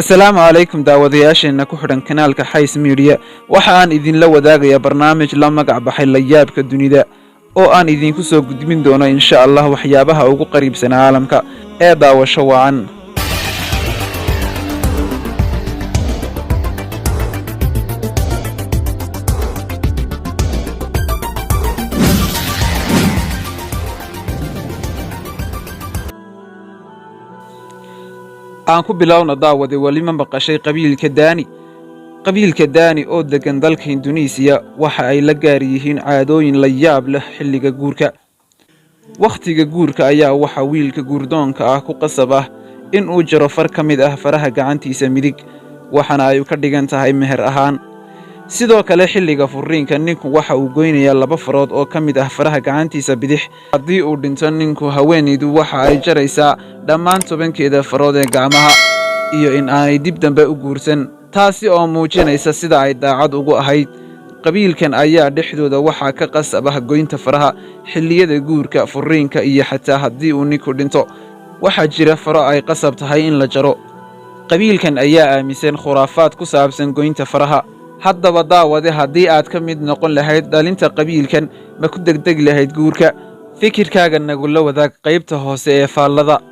Asalaamu calaykum daawadayaasheenna ku xidhan kanaalka Xays Media. Waxa aan idinla wadaagayaa barnaamij la magac baxay Layaabka Dunida, oo aan idinku soo gudbin doono, insha Allah, waxyaabaha ugu qariibsan caalamka. Ee daawasho wacan. Aan ku bilowna, daawade, weli ma maqashay qabiilka Daani? Qabiilka Daani oo deggan dalka Induneisiya waxa ay la gaar yihiin caadooyin la yaab leh xilliga guurka. Wakhtiga guurka ayaa waxa wiilka guurdoonka ah ku qasab ah in uu jaro far ka mid ah faraha gacantiisa midig, waxaana ay ka dhigan tahay meher ahaan. Sidoo kale, xilliga furriinka, ninku waxa uu goynayaa laba farood oo ka mid ah faraha gacantiisa bidix. Haddii uu dhinto ninku, haweenaydu waxa ay jaraysaa dhammaan 10keeda farood ee gacmaha iyo in aanay dib dambe u guursan, taasi oo muujinaysa sida ay daacad ugu ahayd. Qabiilkan ayaa dhexdooda waxaa ka qasab ah goynta faraha xilliyada guurka, furriinka iyo xataa haddii uu ninku dhinto, waxaa jira faro ay qasab tahay in la jaro. Qabiilkan ayaa aaminsan khuraafaad ku saabsan goynta faraha. Haddaba daawade, haddii aad ka mid noqon lahayd dhalinta qabiilkan, ma ku degdegi lahayd guurka? Fikirkaaga nagula wadaag qaybta hoose ee faallada.